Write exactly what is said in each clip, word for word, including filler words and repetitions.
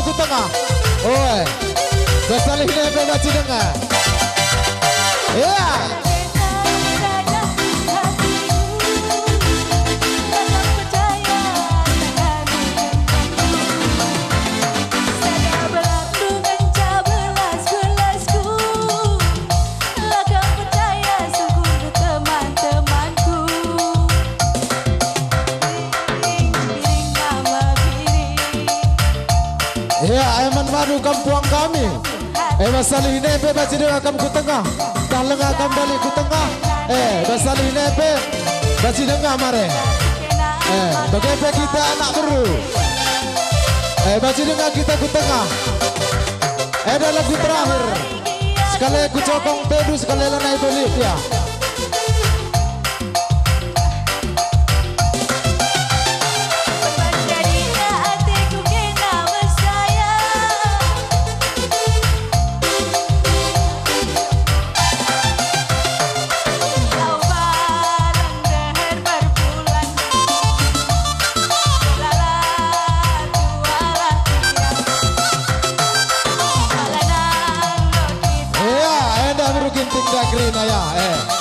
Tengah. Oe. Bas salih nepe banci denga. Ya. Ya, e man badu kam puang kami. E, bas salih nepe banci denga kam ku tengah. Tah lenga kam bali ku tengah. E, bas salih nepe banci denga mare. E, bage pe kita anak beru. E, banci denga kita ku tengah. Eda lagu terakhir. Sekali ku cokong tedu, sekali lanai belit ya. Ia, enda beru Ginting Dagrina, ya, eh.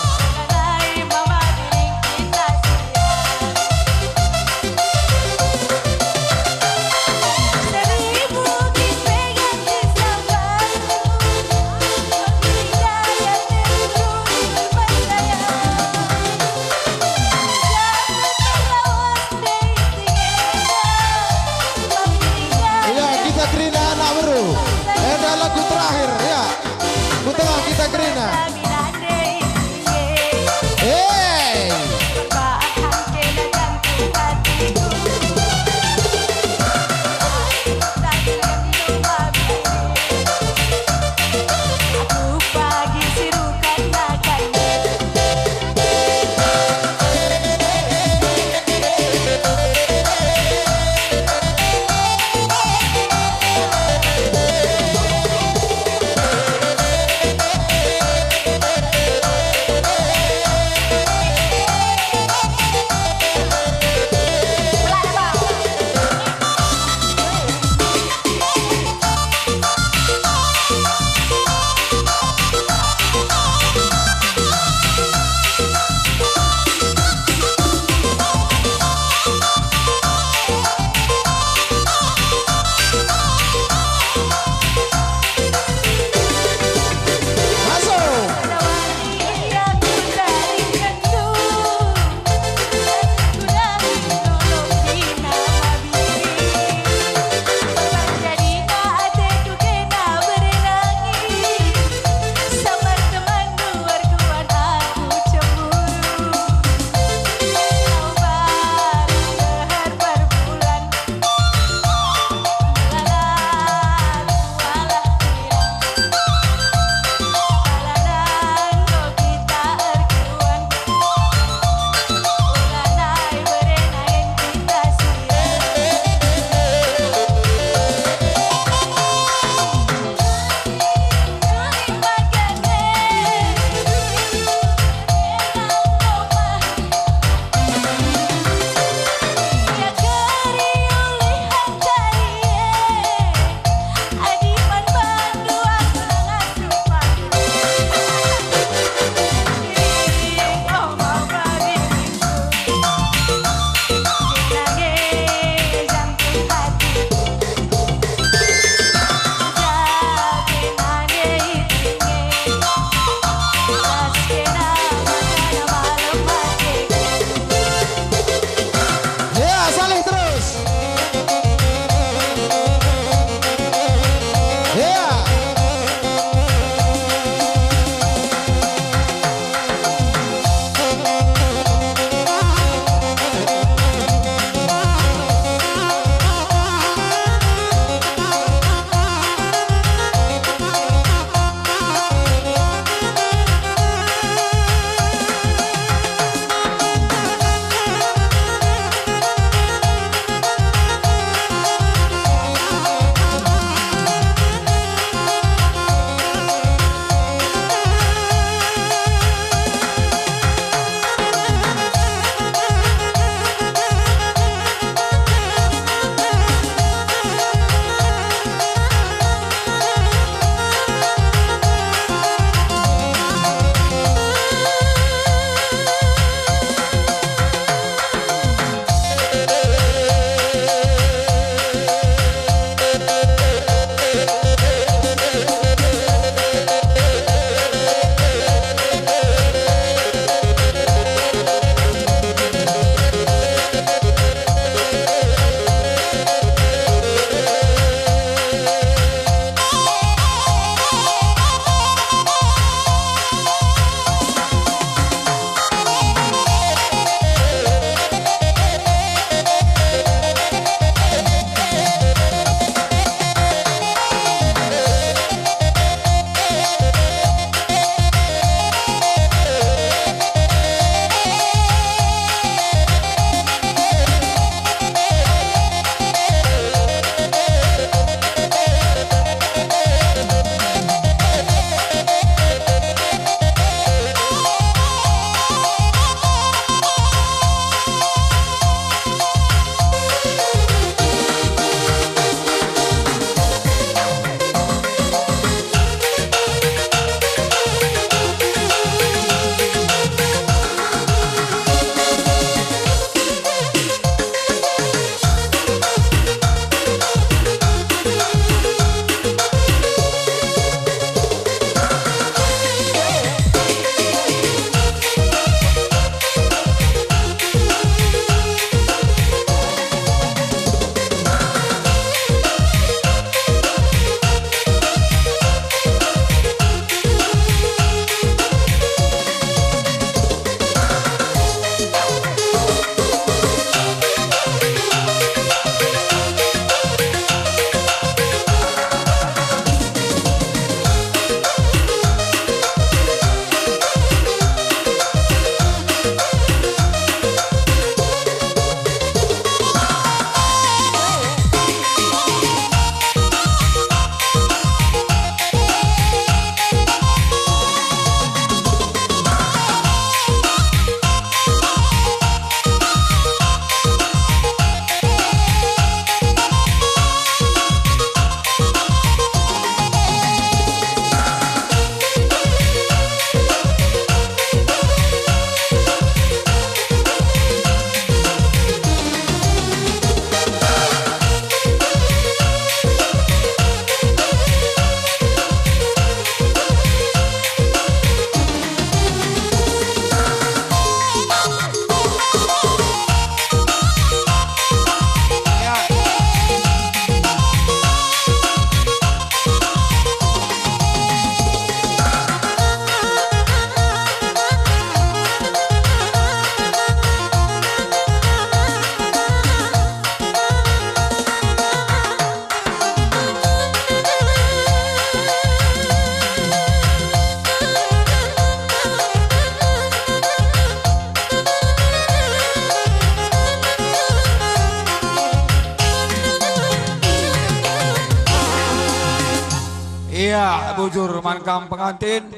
Ya, bujur man kam pengantin,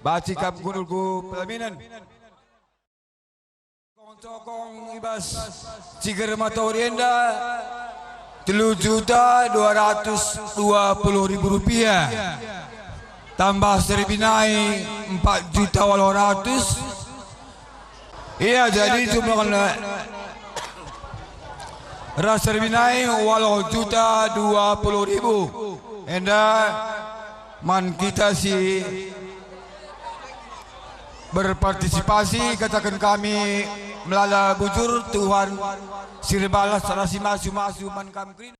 banci kam kundul ku pelaminen. Cokong-cokong i bas ciger matawari enda, telu juta dua ratus dua puluh ribu rupiah. Tambah serbi nai, empat juta waluh ratus. Iya, jadi jumlah ras serbi nai waluh juta dua puluh ribu. Enda man kita si berpartisipasi, kataken kami melala bujur, Tuhan si erbalas ras si masu-masu man kam kerina.